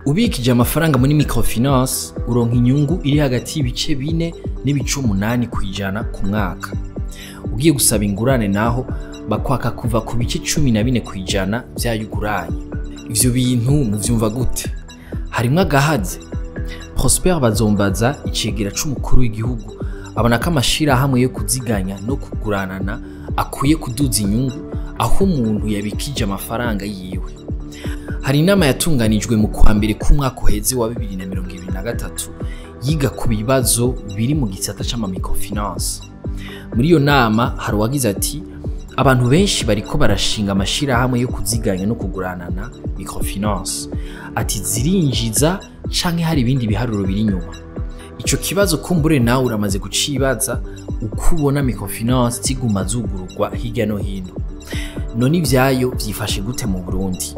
Ubikije amafaranga muri microfinance uronka inyungu iri hagati y'ibice 4 n'ibice 8% ku mwaka. Ugiye gusaba ingurane naho bakwaka kuva ku bice 14% vyayuguranye. Ivyo bintu muvyumva gute? Harimwo agahaze. Prosper Bazombaza, icegera c'umukuru w'igihugu, abona ko amashirahamwe yo kuziganya no kuguranana akwiye kuduza inyungu aho umuntu yabikije amafaranga yiwe. Hari inama yatunganijwe mu kwa mbere k'umwaka uheze wa 2023 yiga ku bibazo biri mu gisata c'ama microfinance. Muri iyo nama hari uwagize ati: abantu benshi bariko barashinga amashirahamwe yo kuziganya no kuguranana microfinance, ati zirinjiza canke hari ibindi biharuro biri inyuma. Ico kibazo kumbure nawe uramaze gucibaza uko ubona microfinance ziguma zugururwa hirya no hino. None ivyayo vyifashe gute mu Burundi?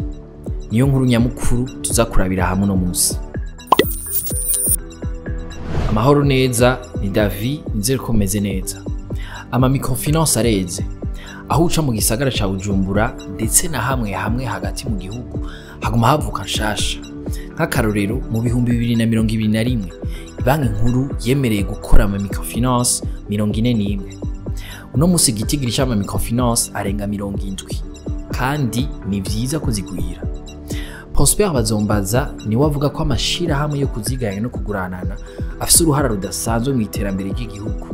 Niyo nkuru nyamukuru tuza kurabira hamwe no munsi. Amahoro neza, ni Davi, nizere ko meze neza. Ama microfinance areze. Aho uca mu gisagara ca Bujumbura ndetse na hamwe hamwe hagati mu gihugu haguma havuka nshasha. Nk'akarorero mu 2021 Banki Nkuru yemereye gukora ama microfinance 41. Uno musi igitigiri c'ama microfinance arenga 70 kandi ni vyiza kuzigwira. Prosper Bazombaza niwe avuga ko amashirahamwe yo kuziganya no kuguranana afise uruhara rudasanzwe mu iterambere ry'igihugu,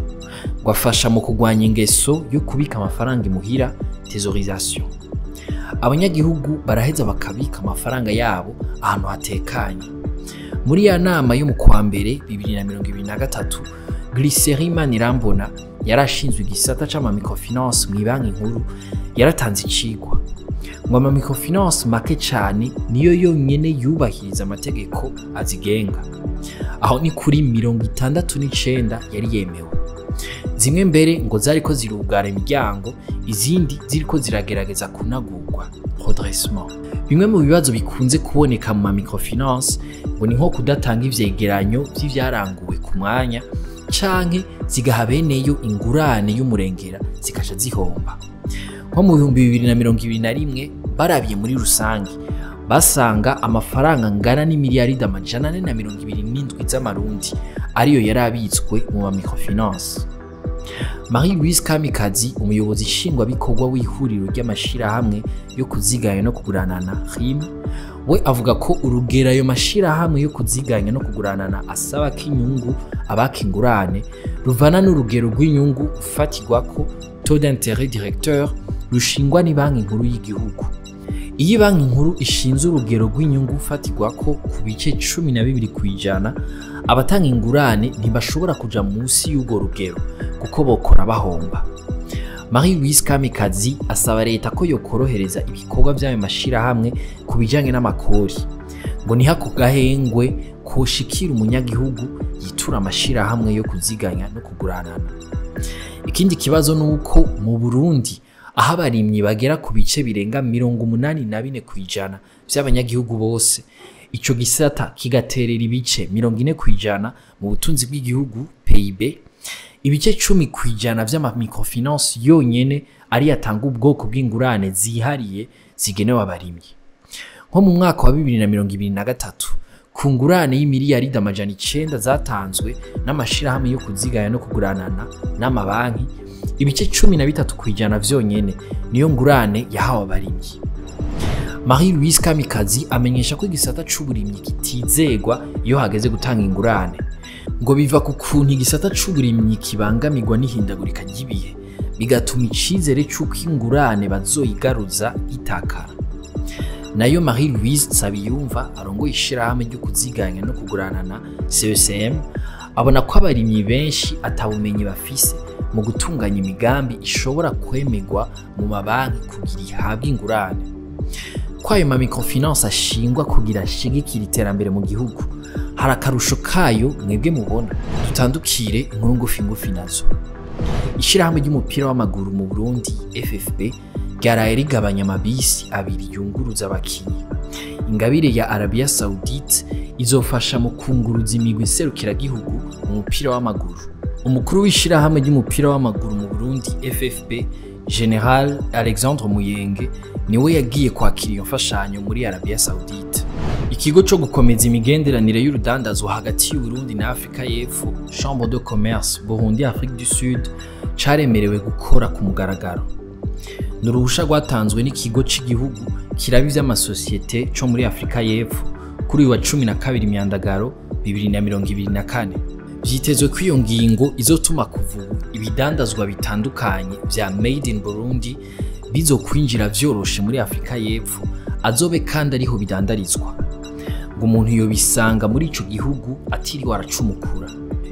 ngo afasha mu kurwanya ingeso yo kubika amafaranga imuhira, thésaurisation. Abanyagihugu baraheza bakabika amafaranga yabo ahantu hatekanye. Muri ya nama yo mu kwa mbere 2023, Glycérie Manirambona yarashinzwe igisata c'ama microfinance mu Banki Nkuru yaratanze icigwa ngo ama microfinance make cane niyo yonyene yubahiriza amategeko azigenga. Aho ni kuri 69 yari yemewe. Zimwe mbere ngo zariko zirugara imiryango, izindi ziriko ziragerageza kunagurwa, redressement. Bimwe mu bibazo bikunze kuboneka mu ma microfinance ngo ni nko kudatanga ivyegeranyo vy'ivyaranguwe ku mwanya, canke zigaha beneyo ingurane y'umurengera zikaca zihomba. Nko mu 2021 barabiye muri rusange basanga amafaranga angana n'imiliyaridi 427 z'amarundi ariyo yarabitswe mu ma microfinance. Marie Louise Kamikazi, umuyobozi nshingwabikorwa w'ihuriro ry'amashirahamwe yo kuziganya no kuguranana RIM, we avuga ko urugero ayo mashirahamwe yo kuziganya no kuguranana asaba ko inyungu abaka ingurane ruvana n'urugero rw'inyungu ufatirwako, taux d'intérêt directeur, rushingwa ni Banki Nkuru y'igihugu. Iyo Banki Nkuru ishinze urugero rw'inyungu ufatirwako ku bice 12%, abatanga ingurane ntibashobora kuja munsi y'urwo rugero kuko bokora bahomba. Marie Louise Kamikazi asaba leta ko yokorohereza ibikorwa vy'ayo mashirahamwe ku bijanye n'amakori, ngo ni hako gahengwe koshikira umunyagihugu yitura amashirahamwe yo kuziganya no kuguranana. Ikindi kibazo nuko mu Burundi aho abarimyi bagera ku bice birenga 84% vy'abanyagihugu bose, ico gisata kigaterera ibice 40% mu butunzi bw'igihugu PIB, ibice 10% vy'ama microfinance yonyene ari yatanga ubwoko bw'ingurane zihariye zigenewe abarimyi. Nko mu mwaka wa 2023 ku ngurane y'imiliyaridi 900 zatanzwe n'amashirahamwe yo kuziganya no kuguranana n'amabanki, ibice 13% vyonyene niyo ngurane yahawe abarimyi. Marie Louise Kamikazi amenyesha ko igisata c'uburimyi kitizegwa iyo hageze gutanga ingurane, ngo biva ku kuntu igisata c'uburimyi kibangamirwa n'ihindagurika ry'ibihe, bigatuma icizere c'uko ingurane bazoyigaruza gitakara. Nayo Marie Louise Nsabiyumva arongoye ishirahamwe ryo kuziganya no kuguranana CECM, abona ko abarimyi benshi atabumenyi bafise mu gutunganya imigambi ishobora kwemerwa mu mabanki kugira ihabwe ingurane. Ko ayo ma microfinance ashingwa kugira ashigikire iterambere mu gihugu, hari akarusho kayo mwebwe mubona? Dutandukire inkuru ngufi ngufi nazo. Ishirahamwe ry'umupira w'amaguru mu Burundi FFB ryaraye rigabanya amabisi abiri yunguruza abakinyi. Ingabire ya Arabia Saoudite izofasha mu kunguruza imigwi nserukiragihugu mu mupira w'amaguru. Umukuru w'ishirahamwe ry'umupira w'amaguru mu Burundi FFB, General Alexandre Muyenge, niwe yagiye kwakira iyo mfashanyo muri Arabia Saoudite. Ikigo co gukomeza imigenderanire y'urudandazwa hagati y'Uburundi na Afrika y'Epfo, Chambre de Commerce Burundi Afrique du Sud, caremerewe gukora ku mugaragaro. Ni uruhusha rwatanzwe n'ikigo c'igihugu kiraba ivy'amasosiyete co muri Afrika y'Epfo kuri uyu wa 12 Myandagaro 2024. Vyitezwe ko iyo ngingo izotuma kuva ubu ibidandazwa bitandukanye vya Made in Burundi bizokwinjira vyoroshe muri Afrika y'Epfo, azobe kandi ariho bidandarizwa, ngo umuntu yobisanga muri ico gihugu atiriwe aracumukura.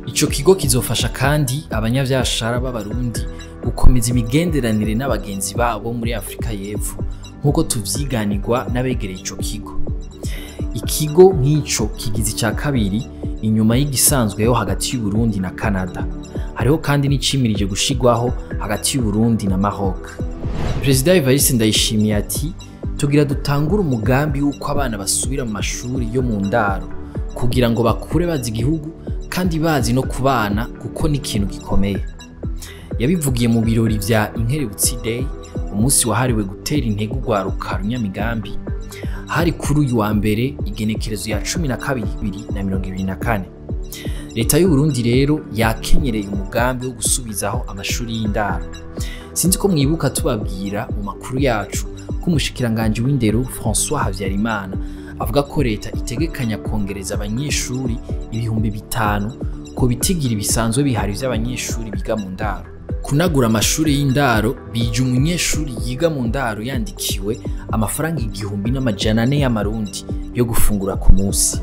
Ico kigo kizofasha kandi abanyavyashara b'Abarundi gukomeza imigenderanire n'abagenzi babo muri Afrika y'Epfo, nk'uko tuvyiganirwa n'abegereye ico kigo. Ikigo nk'ico kigize ica kabiri inyuma y'igisanzweho hagati y'Uburundi na Canada. Hariho kandi n'icimirije gushigwaho hagati y'Uburundi na Maroc. Perezida Evariste Ndayishimiye ati: "Tugira dutangure umugambi w'uko abana basubira mu mashuri yo mu ndaro kugira ngo bakure bazi igihugu kandi bazi no kubana, kuko ni ikintu gikomeye." Yabivugiye mu birori vya Inkerebutsi Day, umunsi wahariwe gutera intege urwaruka runyamigambi. Hari kuri uyu wa mbere, igenekerezo ya 12 2024. Leta y'u Burundi rero yakenyereye umugambi wo gusubizaho amashuri y'indaro. Sinzi ko mwibuka tubabwira mu makuru yacu ko umushikiranganji w'indero François Habyarimana avuga ko leta itegekanya kongereza abanyeshuri 5000 ku bitigiri bisanzwe bihari vy'abanyeshuri biga mu ndaro. Kunagura amashuri y'indaro bija umunyeshuri yiga mu ndaro yandikiwe amafaranga 1400 y'amarundi yo gufungura ku munsi.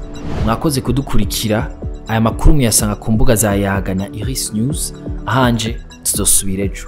Mwakoze kudukurikira. Aya makuru muyasanga ku mbuga za Yaga na Iris News. Ahanje tuzosubira ejo.